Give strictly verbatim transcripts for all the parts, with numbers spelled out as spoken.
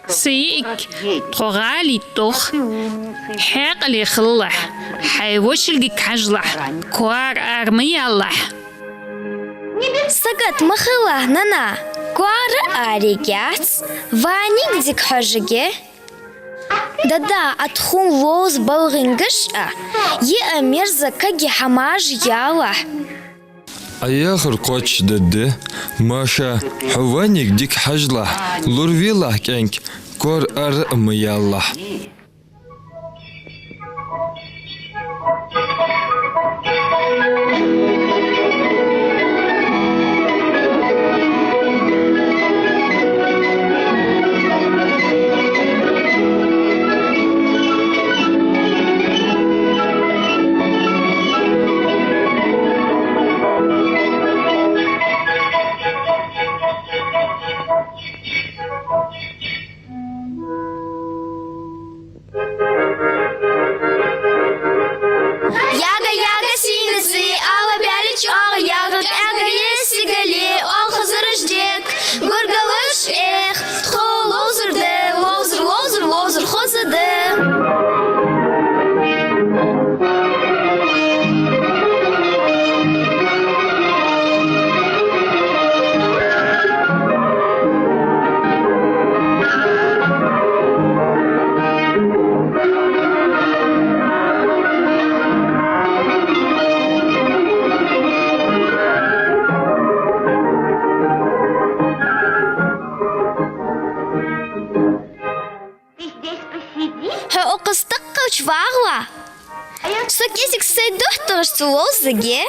Са йиӀиг, тхо гӀала йитталахь, хьаькъале хилалахь, хьай вошилгага хьажалахь, коара ара ма ялалахь. Сагот ма хилалахь, нана, коара ара ергьяц, ваниг дика хьожаргья. Дада, Ӏа тхона ловза балгӀингаш а, йиъ а мерза кагий хӀамаш ялалахь. Ӏа яхар кхоачашде деза, Маша, хьо ваниг дика хьажалахь, лоравелахь кӀаьнк, коара ара ма ялалахь. Яга, яга, сийна зи, ала баьлча оагӀа, яга, кӀаьга е сигали, оал хазараш дек, гургалаш эх, тхо ловзар да, ловзар, ловзар, ловзар хоза да. Хьо укхаза тӀакхача вагӀалахь. Со кӀезига сай дохтарашца ловзаргья.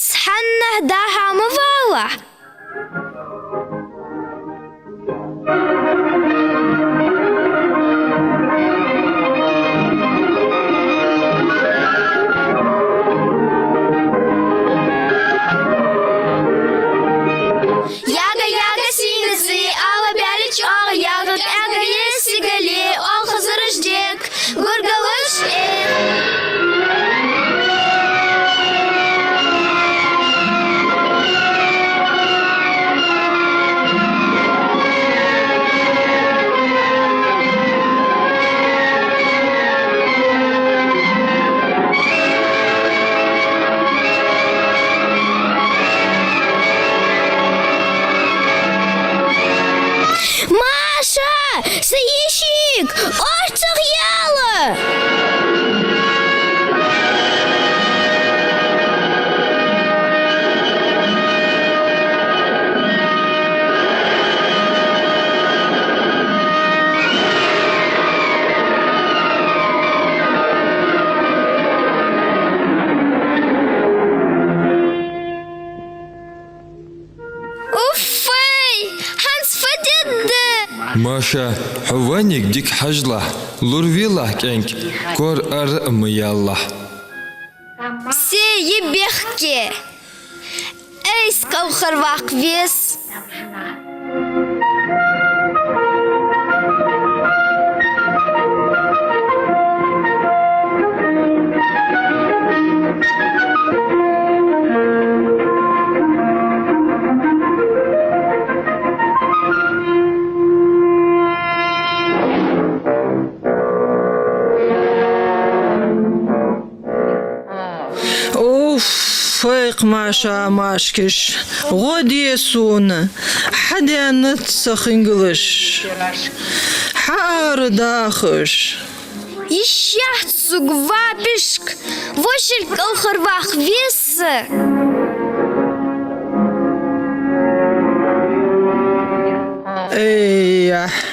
Цхьаннахьа дӀа-хьа ма валалахь. Яга, яга, сийна зи, ала баьлча оагӀа, яга, кӀаьга е сигали, оал хазараш дек, гургалаш эх. Маша, са йишийга орцах яла! Уффай! ХӀанз фу дергда? Маша, хьо ваниг дика хьажалахь, лоравелахь кӀаьнк, коара ара ма ялалахь. Се я бехке? Айса кӀалхарваккха веза. Уф, фу я-кх, Маша-машкаш, гӀо де сона, хьадаьннад са хингалаш, хьаара дахаш. Йиш яц сога, ва пишк, вошилга кӀалхарваккха веза. Эй, яхь.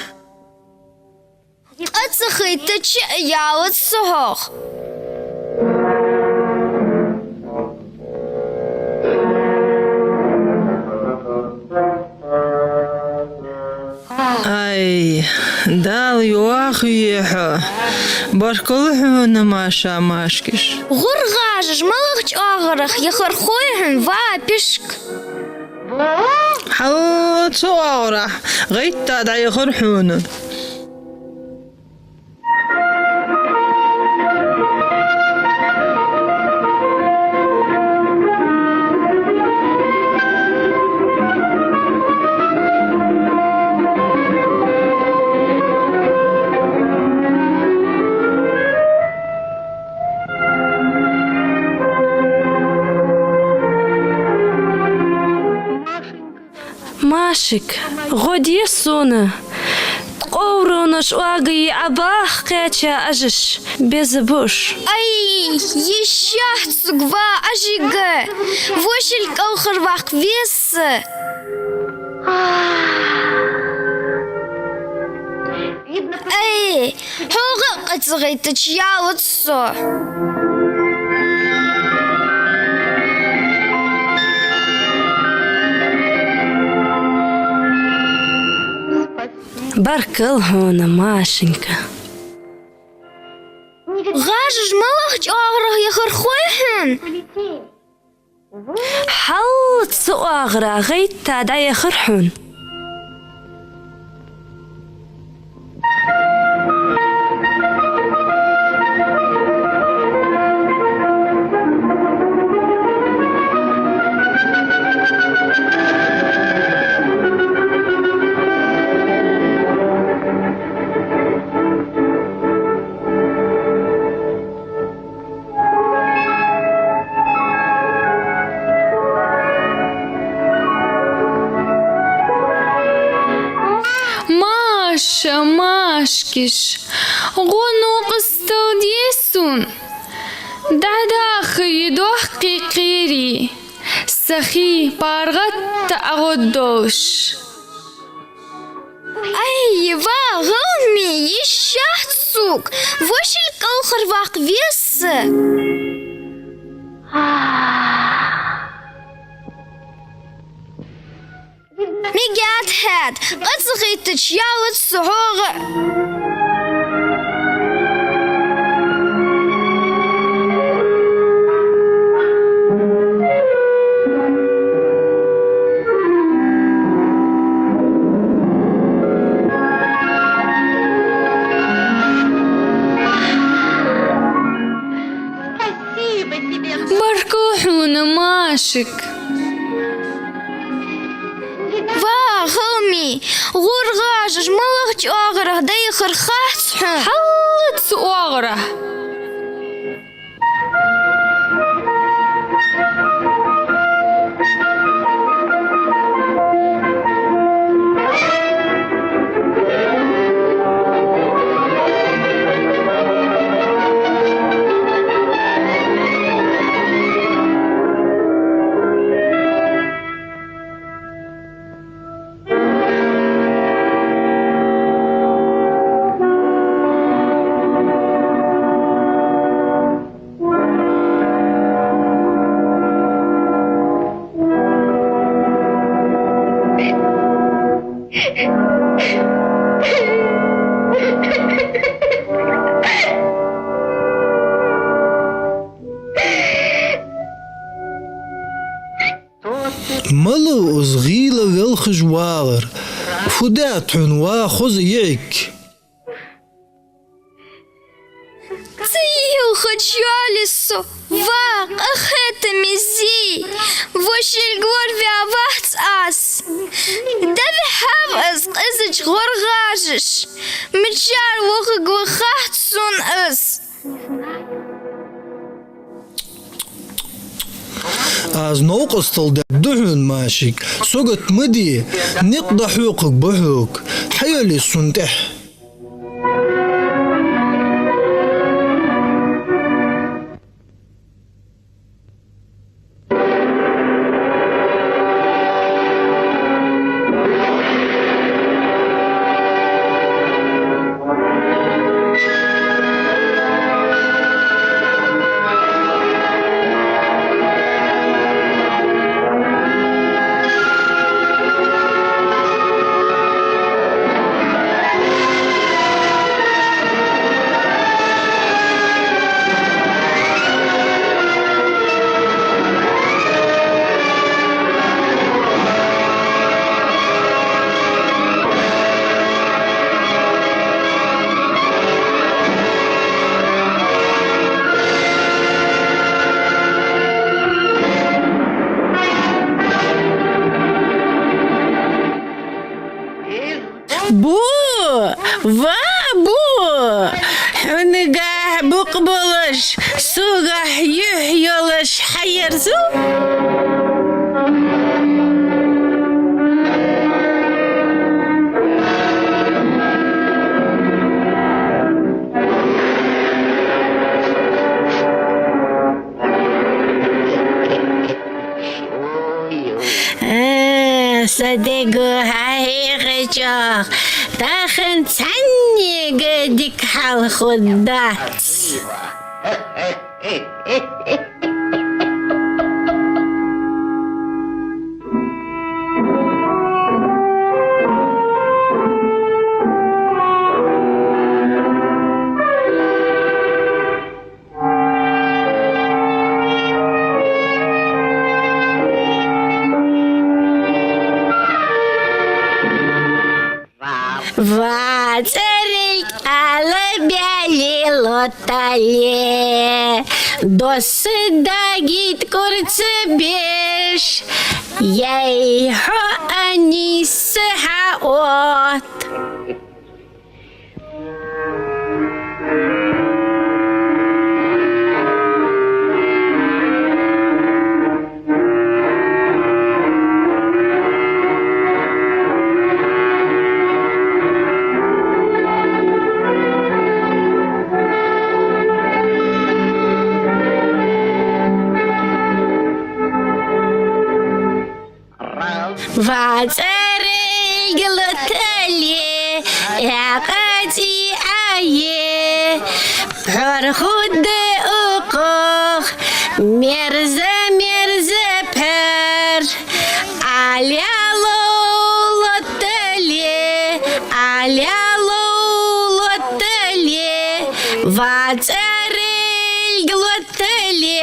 Къа ца хийтача а ялац со хьох. Ай, Дала йоахаве хьо. Баркал хьона, Маша-машкаш. ГӀур гӀажаш малагӀча оагӀорахьа я хургхой хьона, ва пишк? Хьал цу оагӀорахьа гӀайттад дӀаяхар хьона. Машик, гӀо де сона. Ткъовронаш оагае Ӏабаха кхаьча ажаш беза буш. Ай, йиш яц сога, ва ажига, вошил кӀалхарваккха веза со. Ай, хьогӀа а къа ца гӀиттача ялац со. Баркал хьона, Машенька. ГӀажаш малагӀча оагӀорахьа яхар хой хьона? Хьаллаца оагӀорахьа гӀайтта дӀаяхар хьона. Маша, Машкиш, гӀо-новкъостал де сона. ДӀадахийта дохкий кхерий, сахий паргӀата агӀоргдолаш. Ай, ва гӀалгӀай, йиш яц сога, вошил кӀалхарваккха веза со. Мегад хьаьта, къа ца гӀиттача ялац со хьогӀа. Баркал хьона, Машик. Ва гӀалгӀай, гӀур гӀажаш малагӀча оагӀорахьа дӀаяхар хац хьона? Хьаллаца оагӀорахьа. Малав из гӀийла велхаш вагӀар? Фу даьд хьона, ва хоза йиӀиг? Ца йилхача йоалае со, ва къахетаме зи, вошилга лораваь вац аз. ДӀавихьав из къизача гӀур гӀажаш, мичара вахаргва хац сона из. Аз новкъостал даьд хьона, Машик, сагот ма де, никъ дӀахьокхаргба хьога, хьайоалае сона тӀехьа. Бу, ва бу, хьонагахьа букъ болаш, согахьа юхь йолаш хьаерзу? А, са дега хьахьехачох, тахан цхьаннега дика хьал хургдац. Ва цӀерилг, ала баьле лоттале, доссадаьд кӀурца беш, яй хьо а нийсса хьаотт. Ва цӀерилг, лоттале, укх цӀи Ӏа я, пхьор хургда укхох, мерза-мерза пхьор. Ӏалелов лоттале, Ӏалелов лоттале, ва цӀерилг, лоттале.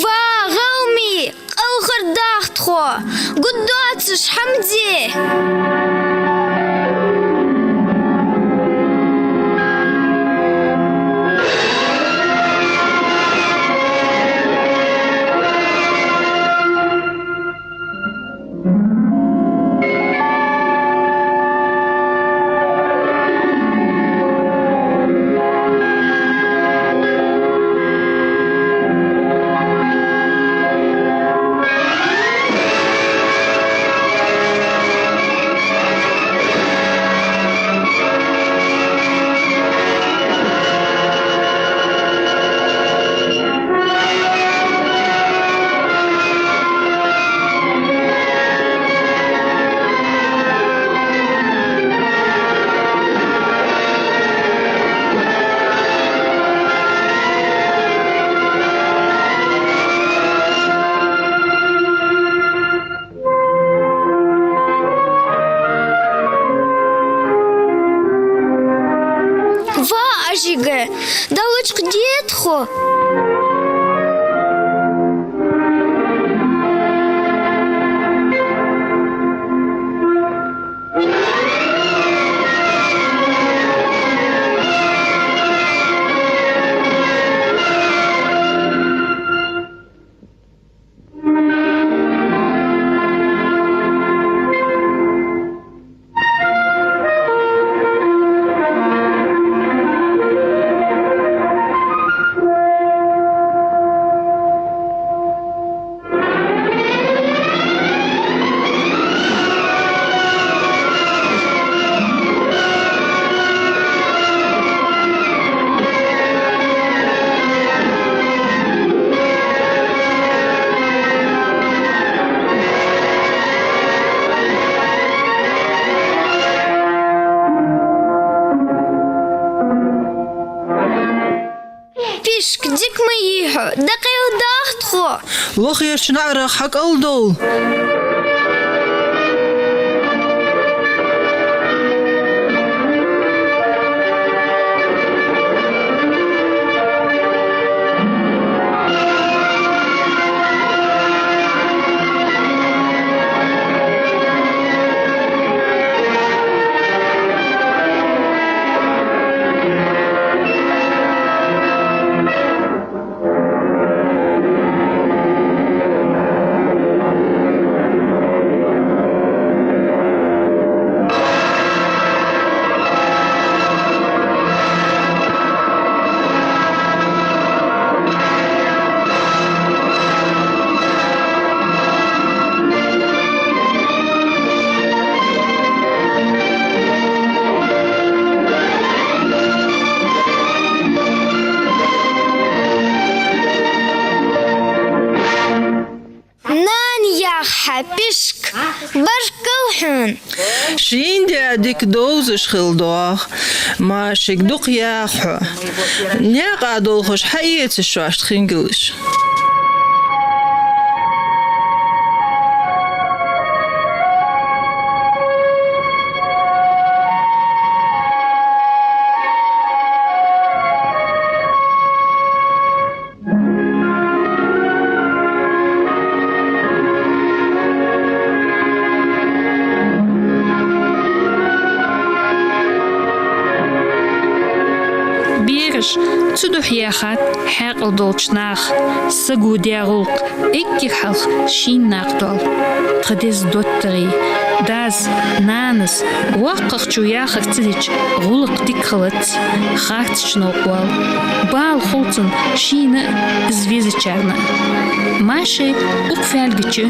Ва гӀалгӀай къалхардахтхо, гургдоацаш хӀама де. Ва Ӏажига, Даллачкъа де тхо. Пишк, дика ма йий хьо, дӀакъайладахь тхо. Лохерча наӀарах хьакӀалдовла. Нана, яха хьа, Пишк, баркал хьона. Шийна даь дика довзаш хила доагӀа, Машик, дукха яха хьо. Наькъа долхаш хьаэца шоашта хингалаш. Бераш, цудухьа яхад хьаькъал долча наха, саго даь гӀулакх эггара хьалха шийна накъадоал. Тха деза доттагӀий, дас, нанас, воккхагӀчо яхар ца дича, гӀулакх дика хилац, харцача новкъа воал. Бала хул цунна шийна а, из везачарна а. Машай укх фаьлга чу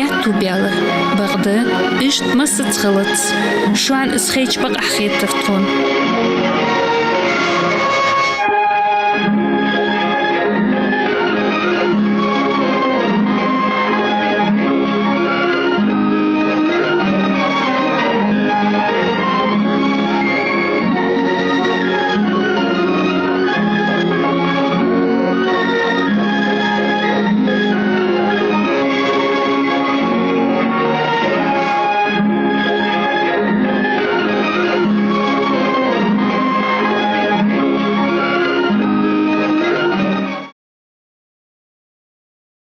аьттув баьлар, бакъда иштта массаза хилац. Шоана из хайча бакъахьа хетар тхона.